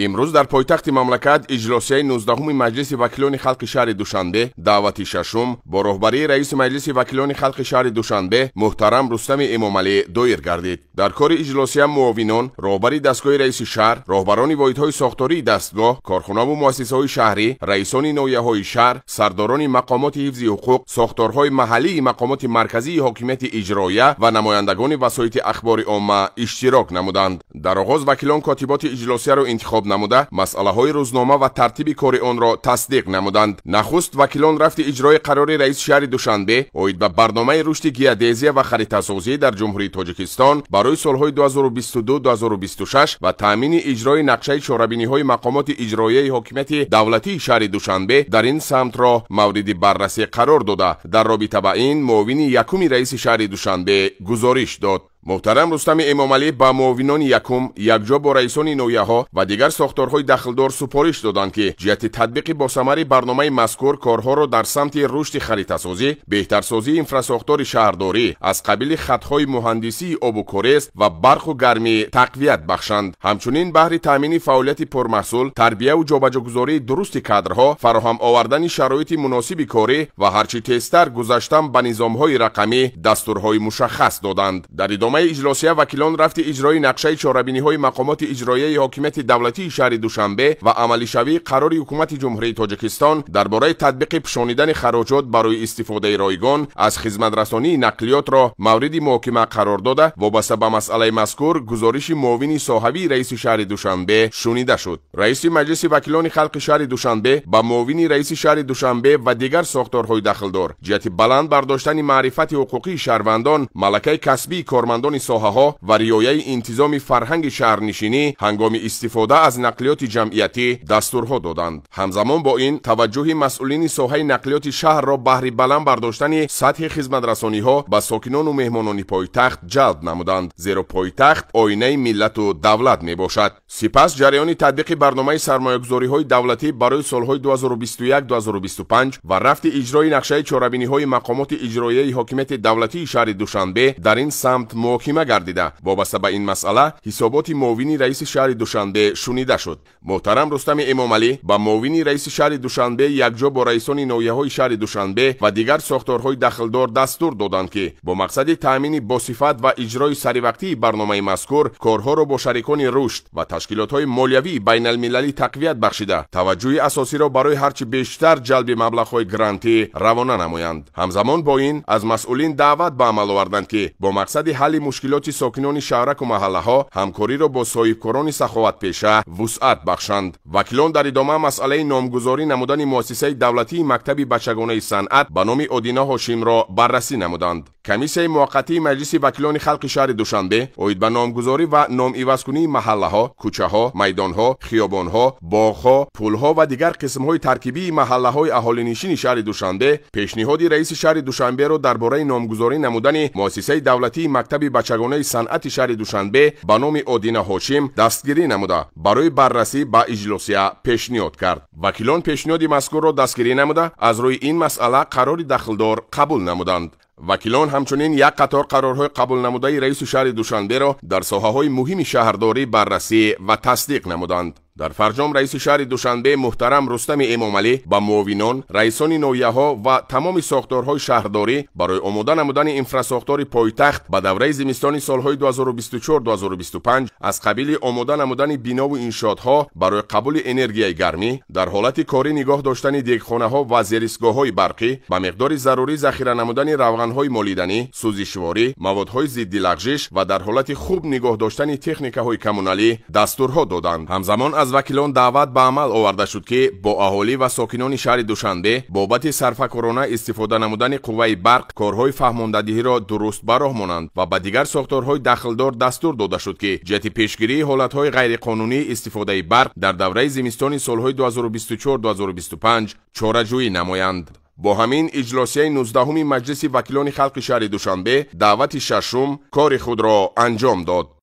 Имрӯз дар пойтахти мамлакат иҷлосияи 19-уми Маҷлиси вакилони халқи шаҳри Душанбе даъвати шашум бо роҳбарии раиси Маҷлиси вакилони халқи шаҳри Душанбе муҳтарам Рустами Эмомалӣ доир гардид. Дар кори иҷлосия муовинон, роҳбари дастгоҳи раиси шаҳр, роҳбарони воҳидҳои сохтории дастгоҳ, корхонаву муассисаҳои шаҳрӣ, раисони ноҳияҳои шаҳр, сардорони мақомоти ҳифзи ҳуқуқ, сохторҳои маҳаллии мақомоти марказии ҳокимияти иҷроия ва намояндагони васоити ахбори омма иштирок намуданд. Дар оғоз вакилон котиботи иҷлосияро интихоб намуда, масъалаҳои рӯзнома ва тартиби кори онро тасдиқ намуданд. Нахуст вакилон рафти иҷрои қарори раиси шаҳри Душанбе оид ба барномаи рушди геодезия ва харитасозӣ дар Ҷумҳурии Тоҷикистон барои солҳои 2022-2026 ва таъмини иҷрои нақшаи чорабиниҳои мақомоти иҷроияи ҳокимияти давлатии шаҳри Душанбе дар ин самтро мавриди баррасӣ қарор дода, дар робита ба ин муовини якуми раиси шаҳри Душанбе гузориш дод. Муҳтарам Рустами Эмомалӣ ба муовинони якум якҷо бо раисони ноҳияҳо ва дигар сохторҳои дахлдор супориш доданд, ки ҷиҳати татбиқи босамари барномаи мазкур корҳоро дар самти рушди харитасозӣ, беҳтарсозии инфрасохтори шаҳрдорӣ аз қабили хатҳои муҳандисии обу корез ва барқу гармӣ тақвият бахшанд. Ҳамчунин баҳри таъмини фаъолияти пурмаҳсул, тарбияву ҷобаҷогузории дурусти кадрҳо, фароҳам овардани шароити муносиби корӣ ва ҳарчи тезтар гузаштан ба низомҳои рақамӣ дастурҳои мушаххас доданд. Дар идомаи иҷлосия вакилон рафти иҷрои нақшаи чорабиниҳои мақомоти иҷроияи ҳокимияти давлатии шаҳри Душанбе ва амалишавии қарори ҳукумати Ҷумҳурии Тоҷикистон дар бораи татбиқи пӯшонидани хароҷот барои истифодаи ройгон аз хизматрасонии нақлиётро мавриди муҳокима қарор дода, вобаста ба масъалаи мазкур гузориши муовини соҳавии раиси шаҳри Душанбе шунида шуд. Раиси Маҷлиси вакилони халқи шаҳри Душанбе ба муовини раиси шаҳри Душанбе ва дигар сохторҳои дахлдор ҷиҳати баланд бардоштани маърифати ҳуқуқии шаҳрвандон, малакаи касбии кормандони соҳаҳо ва риояи интизоми фарҳанги шаҳрнишинӣ ҳангоми истифода аз нақлиёти ҷамъиятӣ дастурҳо доданд. Ҳамзамон бо ин таваҷҷӯҳи масъулини соҳаи нақлиёти шаҳрро баҳри баланд бардоштани сатҳи хизматрасониҳо ба сокинону меҳмонони пойтахт ҷалб намуданд, зеро пойтахт оинаи миллату давлат мебошад. Сипас ҷараёни татбиқи барномаи сармоягузориҳои давлатӣ барои солҳои 2021-2025 ва рафти иҷрои нақшаи чорабиниҳои мақомоти иҷроияи ҳокимияти давлатии шаҳри Душанбе дар ин самт муҳокима гардида, вобаста ба ин масъала ҳисоботи муовини раиси шаҳри Душанбе шунида шуд. Муҳтарам Рустами Эмомалӣ ба муовини раиси шаҳри Душанбе якҷо бо раисони ноҳияҳои шаҳри Душанбе ва дигар сохторҳои дахлдор дастур доданд, ки бо мақсади таъмини босифат ва иҷрои саривақтии барномаи мазкур корҳоро бо шарикони рушд ва ташкилотҳои молиявии байналмилалӣ тақвият бахшида, таваҷҷӯҳи асосиро барои ҳарчи бештар ҷалби маблағҳои грантӣ равона намоянд. Ҳамзамон бо ин аз масъулин даъват ба амал оварданд, ки бо мақсади ҳалли мушкилоти сокинони шаҳраку маҳаллаҳо ҳамкориро бо соҳибкорони саховатпеша вусъат бахшанд. Вакилон дар идома масъалаи номгузорӣ намудани муассисаи давлатии мактаби бачагонаи санъат ба номи Одина Ҳошимро баррасӣ намуданд. Комиссияи муваққатии Маҷлиси вакилони халқи шаҳри Душанбе оид ба номгузорӣ ва номивазкунии маҳаллаҳо, кӯчаҳо, майдонҳо, хиёбонҳо, боғҳо, пулҳо ва дигар қисмҳои таркибии маҳаллаҳои аҳолинишини шаҳри Душанбе пешниҳоди раиси шаҳри Душанберо дар бораи номгузорӣ намудани муассисаи давлатии мактаби бачагонаи санъати шаҳри Душанбе ба номи Одина Ҳошим дастгирӣ намуда, барои баррасӣ ба иҷлосия пешниҳод кард. Вакилон пешниҳоди мазкурро дастгирӣ намуда, аз рӯи ин масъала қарори дахлдор қабул намуданд. Вакилон ҳамчунин як қатор қарорҳои қабулнамудаи раиси шаҳри Душанберо дар соҳаҳои муҳими шаҳрдорӣ баррасӣ ва тасдиқ намуданд. Дар фарҷом раиси шаҳри Душанбе муҳтарам Рустами Эмомалӣ ба муовинон, раисони ноҳияҳо ва тамоми сохторҳои шаҳрдорӣ барои омода намудани инфрасохтори пойтахт ба давраи зимистони солҳои 2024-2025 аз қабили омода намудани бинову иншоотҳо барои қабули энергияи гармӣ, дар ҳолати корӣ нигоҳ доштани дегхонаҳо ва зеристгоҳҳои барқӣ, ба миқдори зарурӣ захира намудани равғанҳои молиданӣ, сӯзишворӣ, маводҳои зидди лағжиш ва дар ҳолати хуб нигоҳ доштани техникаҳои коммуналӣ дастурҳо доданд. Ҳамзамон аз вакилон даъват ба амал оварда шуд, ки бо аҳолӣ ва сокинони шаҳри Душанбе бобати сарфакорона истифода намудани қувваи барқ корҳои фаҳмондадиҳиро дуруст ба роҳ монанд ва ба дигар сохторҳои дахлдор дастур дода шуд, ки ҷиҳати пешгирии ҳолатҳои ғайриқонунии истифодаи барқ дар давраи зимистони солҳои 2024-2025 чораҷӯӣ намоянд. Бо ҳамин иҷлосияи 19-уми Маҷлиси вакилони халқи шаҳри Душанбе даъвати шашум кори худро анҷом дод.